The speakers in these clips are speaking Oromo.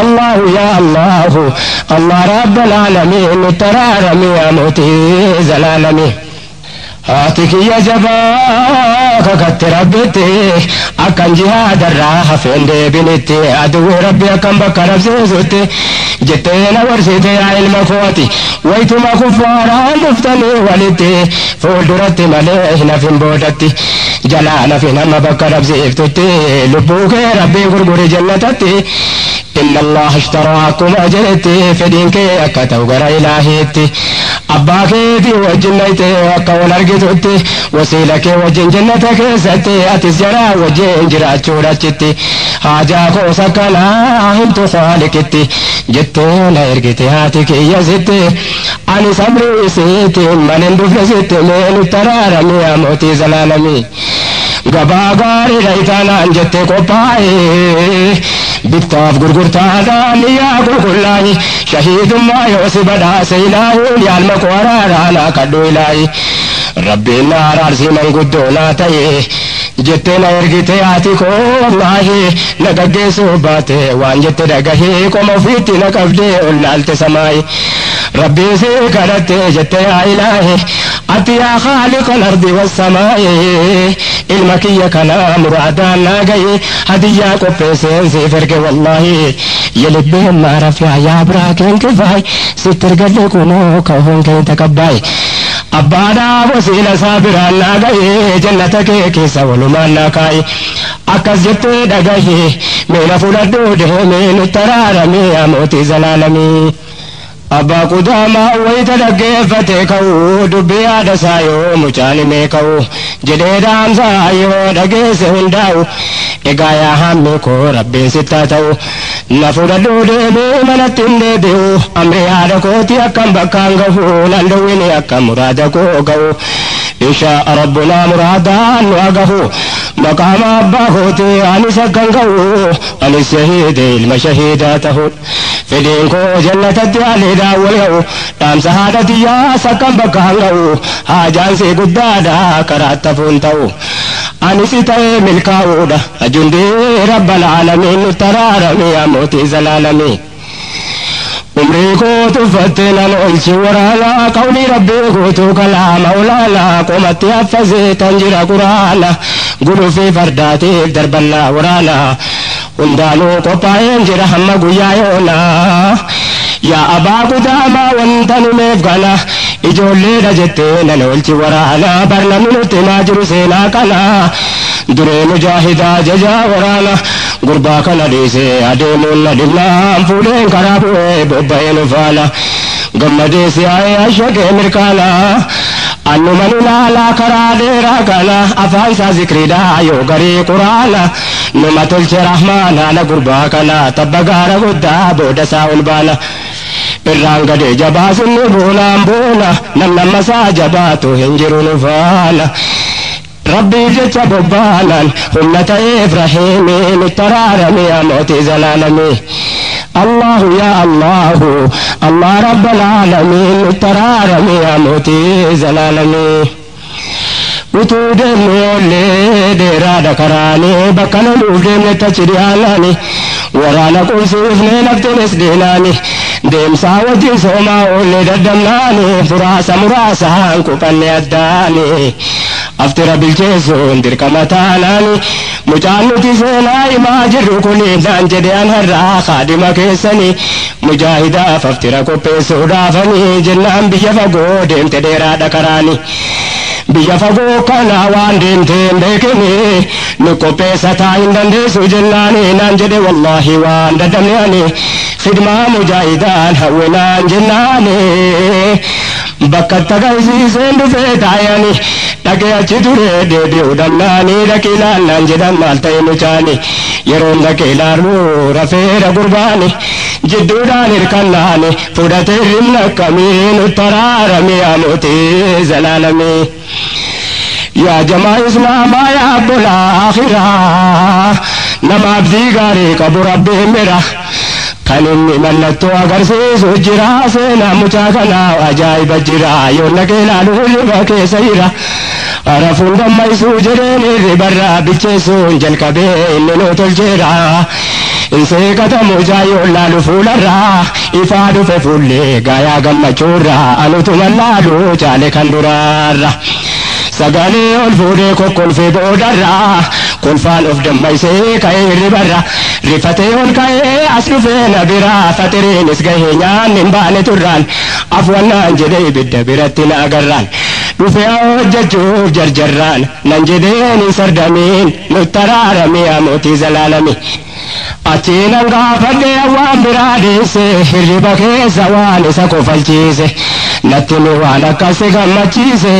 الله يا الله الله رب العالمين ترارمي يا موتي زلالمي haati kiyya jabaa kakatte rabbitti akkan jihaadarraa hafeen deebinitti aduwwi rabbi akkan bakka rabsiisutti jettee na warsite yaa ilma kooti waytuma kuffaaraan dhuftanii walitti fuulduratti malee hin hafin boodatti jalaa nafin hamma bakka rabsiiftutti lubbuu kee rabbii gurguri jannatatti إن الله اشتراكم أجرتي فدينك أكتو غرا إلهيتي أبا كيتي وجنيتي وكول أرقتوتي وسيلك وجن جنتك ستي أتسجرا وجن جراتشو راتشتي حاجا كو سكنا همتو خالقتي جتي إرقتي هاتك يا ستي أني صبري سيتي من اندفل ستي من ترارمي يا موتي زلالمي gabaa gaarii dhayitaanaan jette qophaa'e bittaaf gurgurtaadhaan yaa qulqullaahi shahiidummaa yoo si badhaase ilaahiin yaalma koo araaraanaa kadhu ilaahi rabbiin na araarsii manguddoo naa ta'e jettee na ergite haati koo wallaahi na gaggeessuu baate waan jette dhagahee qoma ofiitti na qabdee ol laalte samaayi rabbii si kadhatte jette yaa ilaahi ati yaa khaaliqa al-ardi was-samaa'i ilma kiyya kana muraadaan naa gahe hadiyyaa qopheesseen siif erge wallaahi የልብህን ማረፊያ የአብራኬን ክፋይ ስትርገል kunoo ከሆንከኝ ተቀባይ abbaadhaaf wasiila isaa biraan naa gahe jannata kee keessa walumaan naa kaa'i akkas jettee dhagahe meena fudhadhuu deemee nutti araaramee yaa mootii zalaalamii. Abbaa Qudaamaa wayita dhaggeeffate ka'uu dubbii haadha isaa yoo mucaan himee ka'u jedhee dhaamsaa yoo dhageesse hundaa'u egaa yaa hammi koo rabbiin sittaa ta'u na fudhadhuu deemee manatti hin deebi'u amri haadha kooti akkam bakkaan gahu nan dhowwini akka muraada koo ga'u inshaa rabbunaa muraadaan nu agahu maqaama abbaa kooti anis akkan ga'u anis shahiide ilma shahiidaa ta'u fedhiin koo jannatatti haleedhaan wal ga'u dhaamsa haadha tiyyaas akkam bakka hanga'u haajaan see guddaadha karaatti hafuun ta'u anis ta'ee milkaa'uudha ajundee rabbal aalamiin nutti araarame yaa mootii zalaalamii. Umrii koo tuffattee nan oolchi waraana qawlii rabbii guutuu kalaama olaanaa qomatti affasee tan jira quraana gulufii fardaatiif darbannaa waraana hundaanuu qophaa'een jira hamma guyyaa yoonaa yaa abbaa Qudaamaa wanta numeef kana ijoolleedha jettee nan oolchi waraana barnamni nutti himaa jiru seenaa kana duree mujaahidaa jajaa waraana gurbaa kana dhiisee adeemuun na dhibnaan fuudheen karaa bu'ee bobba'ee nu faana gammadee si'aa'ee ashaqee mirkaana annuman ilaalaa karaa dheeraa kana afaan isaa zikriidhaa yoo garii quraana numa tolche rahmaan haala gurbaa kana tabba gaara guddaa booda isaa ol baana irraan gadee jabaa sinni boonaan boona namnamma isaa jabaatu hin jiru nu faana. Rabbiif jecha bobbaanan humna ta'eef rahiimii nutti araarame yaa mootii zalaalamii. Allahu yaa Allahu Allah rabbal aalamiin nutti araarame yaa mootii zalaalamii. Utuu deemnu oollee dheeraadha karaanii bakka loluuf deemnetti achi dhiyaanaani waraana qubsiifnee laftinis diinaani deemsaa wajjin soomaa oollee daddamnaani furaasa muraasaan qubanne addaani aftira bilcheessuun dirqama taanaani mucaan nuti seenaa himaa jirru kun naan jedhe an har'aa kaadhima keessanii mujaahidaaf aftira qopheessuudhaafanii jennaan biyya fagoo deemte dheeraadha karaani. Biyya fagoo kana waan deemtee hin beekini nu qopheessa taa hin dandeessu jennaani naan jedhe wallaahi waan daddamne ani khidmaa mujaahidaan hawwinaan jennaani bakka tagarsiiseen dhufee taa'anii dhaqee achi ture deebi'uu dhabnaani dhaqee ilaallaan jedhan maal ta'e mucaani yeroon dhaqee ilaalu rafeera gurbaani jidduudhaan hirkannaani fudhatee hirribna akkamii nutti araarame yaa mootii zalaalamii. Yaa jamaa islaamaa yaa abbolaa akhiraa nama abdii gaarii qabu rabbiin bira kan inni mallattoo agarsiisu jira seenaa mucaa kanaa ajaa'iba jira yoo dhaqee ilaalu hirriba keessa jira Arafuun dammaysuu jedheen hirribarraa bilcheessuun jalqabee inni nu tolcheera. Inseeqatamu jaayoo laalu fuularraa ifaa dhufe fuullee gaayaa gammachuurraa anutuma laalu caale kan duraarra. Sagalee ol fuudhee kokkolfee boodarraa kolfaan of dammaysee ka'ee hirribarra rifatee ol ka'ee as dhufee na biraa faxiriinis gahee nyaanni hin baane turraan afwannaan jedhee ibidda biratti na agarraan dhufee hojjechuuf jarjarraan nan jedheen hin sardamiin nutti araaramee mootii zalaalami. Achiinan gaafadhee waan biraa dhiise hirriba keessa waan isa kofalchiise natti mi waan akkasi gammachiise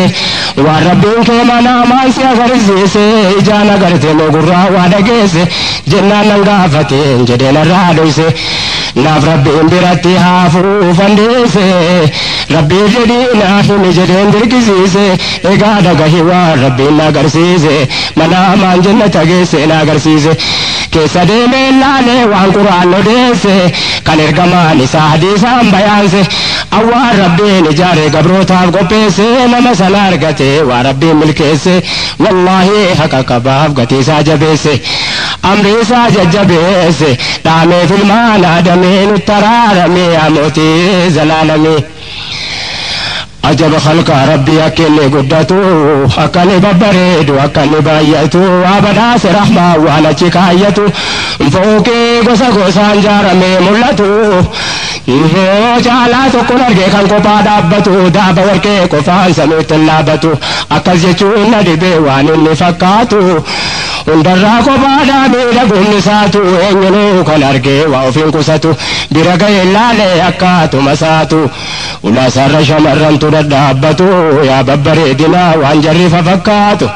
waan rabbiin kee manaamaan si agarsiise ijaan agarte moo gurraa waa dhageesse jennaan nan gaafateen jedhee narraa dhoyse naaf rabbiin biratti haafuu fandeesse rabbiif jedhii naa himi jedheen dirqisiise egaa dhagahi waan rabbiin na agarsiise manaamaan jennata geesse na agarsiise keessa deemee laalee waan quraan odeesse kan ergamaan isaa hadiisaan bayaanse awwaan rabbiin ijaare gabrootaaf qopheesse nama sana argate waa rabbiin milkeesse wallaahi haqa qabaaf gatii isaa jabeesse amri isaa jajjabeesse dhaameef ilmaan aadamee nutti araaramee mootii zalaalamee. Ajaba khalqa rabbii akka inni guddatu akka inni babbareedu akka inni baay'atu waa badhaase rahmaa waan achi kaayyatu fooqee gosa gosaan jaaramee mul'atu. Caalaa tokkon argee kan kophaa dhaabbatu daaba warqee qofaan samiitti hin dhaabbatu akkas jechuun na dhibee waan inni fakkaatu hundarraa kophaadhaa miidhaguun isaatu eenyunuu kan argee waa ofiin qusatu bira ga'ee laalee akkaatuma isaatu ulaasaarra shamarrantu dhadhaabbatu yaa babbareedinaa waan jarri fakkaatu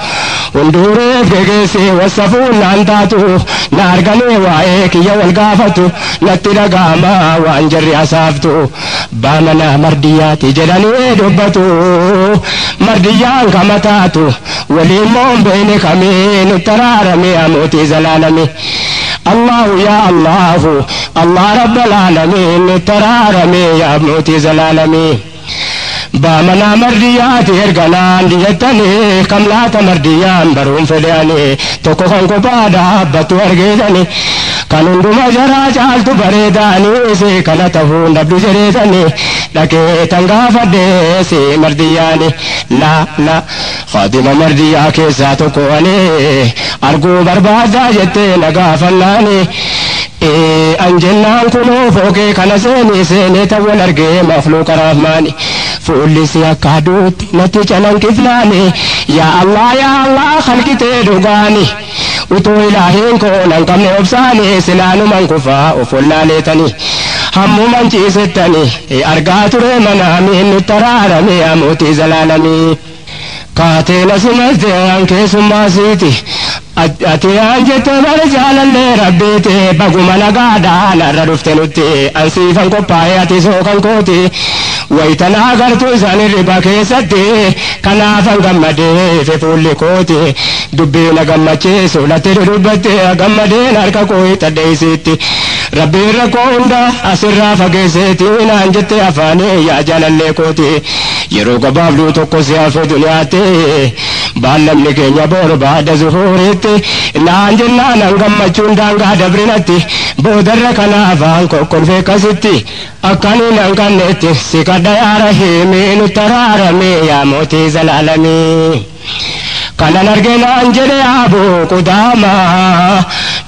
hundureef gegeessee wasafuun naan taatu na arganii waa'ee kiyya wal gaafatu natti dhaga'ama waan jarri asaaftu baamana mardiyyaati jedhanii dubbatu mardiyyaan kama taatu waliin moon beene kamii nutti araaramee mootii zalaalame. Allahu ya Allahu Allah rabbal alamin nutti araaramee yaa mootii zalaalame. Baamana mardiyyaati erganaan jettanii kam laata mardiyyaan baruun fedhanii tokko kan kophaa dhaabbatu argeetanii kan hunduma jaraa caaltu bareedaanii si kana ta'uun dhabdu jedheetanii dhaqee tan gaafadhee si mardiyyaani la la khaatima mardiyyaa keessaa tokko ani arguu barbaadaa jettee na gaafannaani. An jennaan kunoo fooqee kana seenii seenee ta'uun argee makhluuqa rahmaani fuulli si akka aduutti natti calanqifnaani yaa Allah yaa Allah khalqitee dhugaani utuu ilaahiin koo nan qabne obsaani silaanuman kufaa of wallaaleetanii hammuman ciisettanii argaa ture manaamiin nutti araaramee mootii zalaalamii. Kaatee na simatte an keessummaa siiti ati aan jette bara jaalallee rabbiiti baguma nagaadhaan har'a dhufte nutti an siifan qophaa'e ati sookan kooti wayitana agartuu isaan hirriba keessatti kanaafan gammadee fi fuulli kooti dubbii na gammachiisu latti dudubbatte gammadeen harka koo hixadhe isiitti rabbiin rakkoo hunda asirraa fageesseeti naan jette afaanii yaa jaalallee kooti yeroo gabaabduu tokko si hafe duniyaatti baallamni keenya barbaada zuhuriitti naan jennaan an gammachuun daangaa dabrinatti boodarra kanaafaan kokkolfee akkasitti akkaniin an kanneetti si kadha yaa rahiimii nutti araaramee yaa mootii zalaalamii. Kanan arge naan jedhe abuu qudaama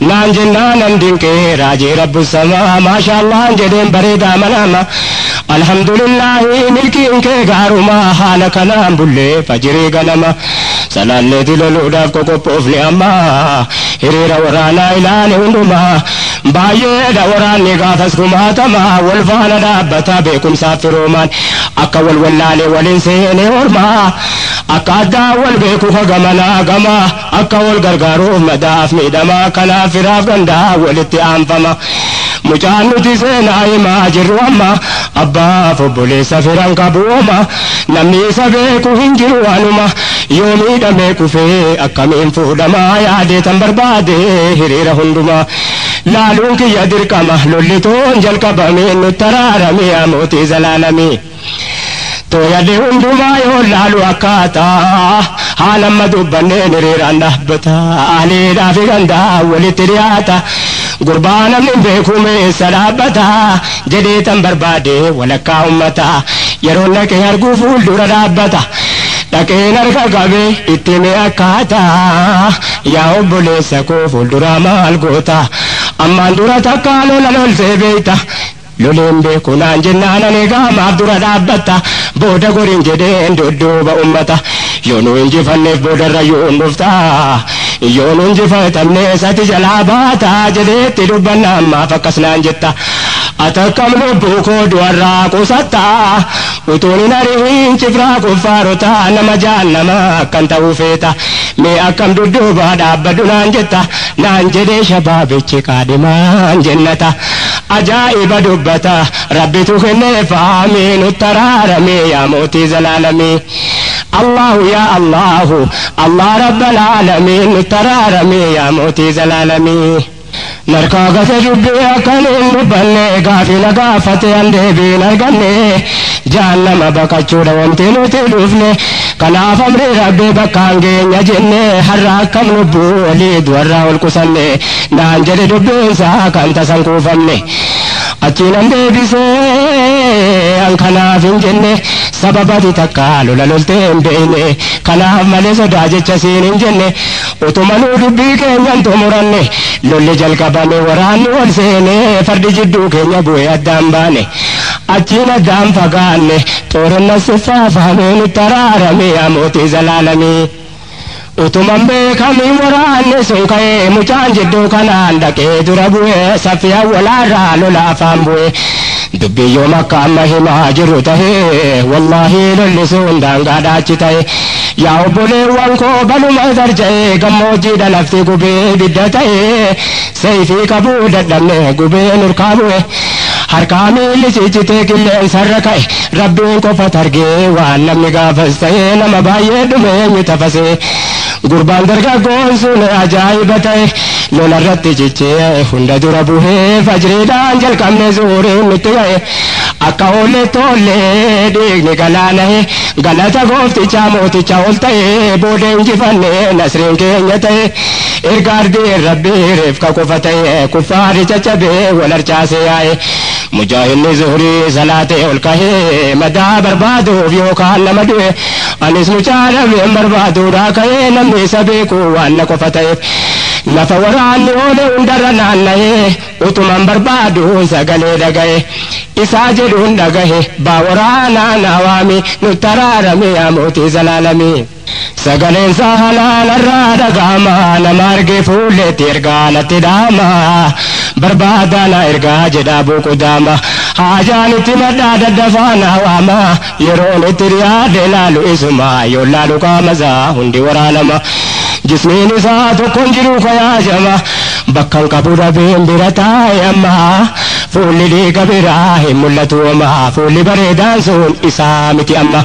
naan jennaan an dinqee raajii rabbu samaa maashaallaan jedheen bareedaa manama alhamdulillahi milkiin kee gaarumaa haala kanaan bullee fajirii ganama salaalleeti loluudhaaf qoqophoofne amma hiriira waraanaa ilaale hundumaa baay'eedha waraanni gaafas kumaatama wal faana dhaabbata beekumsaaf firoomaan akka wal wallaalee waliin seenee ormaa akka addaa wal beeku hagamanaa gama akka wal gargaaruuf madaaf miidhamaa kanaaf firaaf gandaa walitti aanfama. Mucaan nuti seenaa himaa jirru amma abbaaf obboleessa firan qabu ooma namni isa beeku hin jiru anuma yoo miidhamee kufee akkamiin fuudhamaa yaadee tan barbaade hiriira hundumaa laaluun kiyya dirqama lollitoon jalqabamee nutti araaramee mootii zalaalamee. Tooyadde hundumaa yoo laalu akkaataa haala amma dubbanneen hiriiraan dhaabbata aaliidhaa fi gandaa walitti dhiyaata. Gurbaa namni hin beeku meessa dhaabbata jedhee tan barbaade walakkaa ummata yeroo naqee arguu fuuldura dhaabbata. Dhaqeen harka qabee itti mee akkaataa yaa obboleessa koo fuulduraa maal goota ammaan dura takkaa lola loltee beeyta loleen beeku naan jennaan ani gaamaaf dura dhaabbatta booda goriin jedheen dudduuba ummata yoo nu injifanneef boodarra yoon dhufta yoo nu injifatamne sati jalaa baata jedheetti dubbanna ammaaf akkas naan jetta atakkam lubbuu koo du'arraa qusatta utuun hin ari'in cifraa kuffaarota nama jahannama akkan ta'uu feeta mee akkam dudduuba dhaabbadhu naan jetta naan jedhee shabaabichi kaadhimaan jennata ajaa'iba dubbata rabbitu kenneefaamee nutti araaramee yaa mootii zalaalamee Allahu yaa Allahu Allah rabbal aalamiin nutti araaramee yaa mootii zalaalamee. Narkaa gate dubbii akkan hin dubbanne gaafii na gaafate an deebiin arganne jahannama baqachuudha wanti nuti dhufne kanaaf amri rabbii bakkaan geenya jenne har'a akkam lubbuu walii du'arraa ol qusanne naan jedhe dubbiinsaa kan tasan kuufamne achiin an deebisee an kanaaf hin jenne sababati takka lola loltee hin beekne kanaaf malee sodaa jecha siin hin jenne utuma nuu dubbii keenyan xumuranne lolli jalqabame waraanni ol seene fardi jidduu keenya bu'ee addaan baane achiin addaan fagaanne xoorinna siffaafamee nutti araarame yaa mootii zalaalamii. Utuman beekamiin waraanni sun ka'ee mucaan jidduu kanaan dhaqee dura bu'ee saffii awwalaarraa lola afaan bu'ee dubbii yoom akka amma himaa jiru tahee wallaahi lolli sun daangaadhaa achi ta'e yaa obboleewwan koo baluma tarja'ee gammoojjiidha lafti gubee ibidda ta'ee seeyfii qabuu dadhabne gubee nurkaa bu'e harkaa miilli ciccitee qilleensarra ka'e rabbiin qofa targee waan namni gaafas ta'ee nama baay'ee dhume eenyu tafasee gurbaan dargaggoon sun ajaa'iba ta'e lolarratti cichee hunda dura buhee fajriidhaan jalqabne zuuriin nutti ga'e akka oollee tollee dhiigni galaana'e galata gooftichaa mooticha ol ta'e booda injifanne nasriin keenya ta'e erga ardiin rabbii reefka qofa ta'e kuffaarri caccabee wal harcaasee yaa'e mujaahidni zuhurii salaatee ol kahee madaa barbaaduuf yookaan nama du'e anis mucaa dhabeen barbaaduudhaa ka'ee namni isa beeku waan na qofa ta'eef lafa waraanni oole hundarra naanna'ee utuman barbaaduun sagalee dhaga'e isaa jedhuun dhagahe baa waraanaa naa waami nutti araarame yaa mootii zalaalamii. Sagaleen isaa halaalarraa dhaga'ama nama argee fuulleetti ergaa natti dhaama barbaadaa na ergaa jedhaa buuqudaama haajaan itti madhaa daddafaa na waama yeroon itti dhiyaadhe laalu isuma yoo laalu qaama isaa hundi waraanama jismiin isaa tokkoon jiru kayaajama bakkan qabu dhabeen bira taa'e amma fuulli dhiiga biraa hin mul'atu amma fuulli bareedaan sun isaa miti amma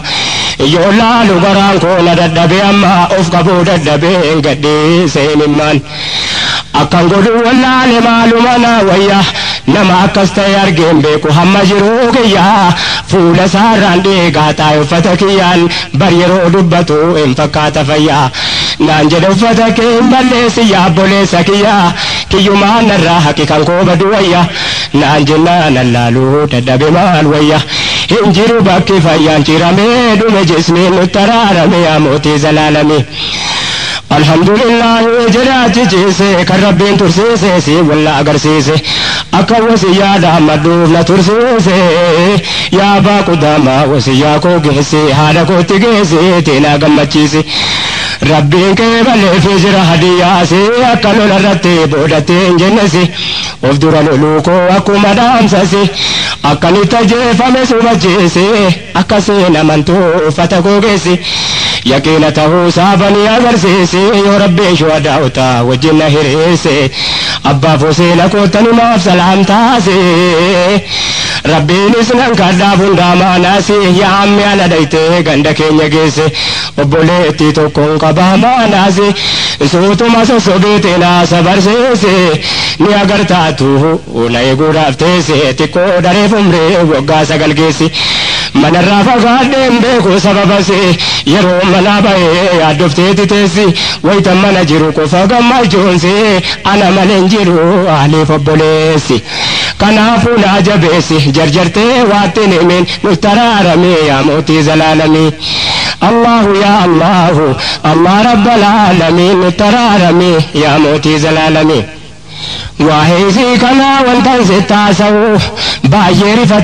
yoo laalu garaan koo na dadhabe amma of qabuu dadhabeen gadhiisee himimmaan akkan godhu wallaale maaluma na wayya nama akkas ta'e argeen beeku hamma jiruu kiyyaa fuula isaarraan dhiigaa taa'e uffata kiyyaan bar yeroo dubbatu hin fakkaata fayyaa naan jedhe uffata kee hin balleessi yaa obboleessa kiyyaa kiyyumaan narraa haqi kan koo badu wayya naan jennaan allaaluu dadhabe maal wayya hin jiru bakki fayyaan ciramee dhume jismiin nutti araarame yaa mootii zalaalamii. Alhamdulillah jedha ciise kan rabbiin tursiise si walla agarsiise akka wasiyyaa madduuf na tursiise yaa abbaa qudaama wasiyyaa koo geesse haadha kootti geesse teenaa gammachiise rabbiin kee baleefee jira hadiyyaase akka lolarratti boodattee hin jennese of dura loluu koo akkuma dhaamsase akkanitti ajjeefame subacheese akka seena amantuu uffata koo geesse yaqiina ta'uu saafanii agarsiise yoo rabbiin shuhadaa'uta wajjin na hireesse abbaaf hoseena koottani maaf salaam taase. Rabbiinis nan kadhaaf hundaa maanaasi yaa ammi ana dhaytee ganda keenya geesse obboleettii tokkoon qabaa maanaasi suutuma sossobeete naa sabarseese ni agartaatu na eeguudhaaf teesse xiqqoo dareef umree waggaa 9 geessi manarraa fagaadheen beeku sababase yeroo manaa bahee yaaddofteeti teessi wayita mana jiru qofa gammachuunsi ana malee hin jiru haaliif obboleessi kanaafuu naa jabeessi jarjartee waattiin himin nutti araaramee yaa mootii zalaalamii. Allahu ya Allahu Allah rabbal alamin nutti araaramee yaa mootii zalaalamii. Waa'ee isii kanaa wantan sitti haasa'u baay'ee rifata.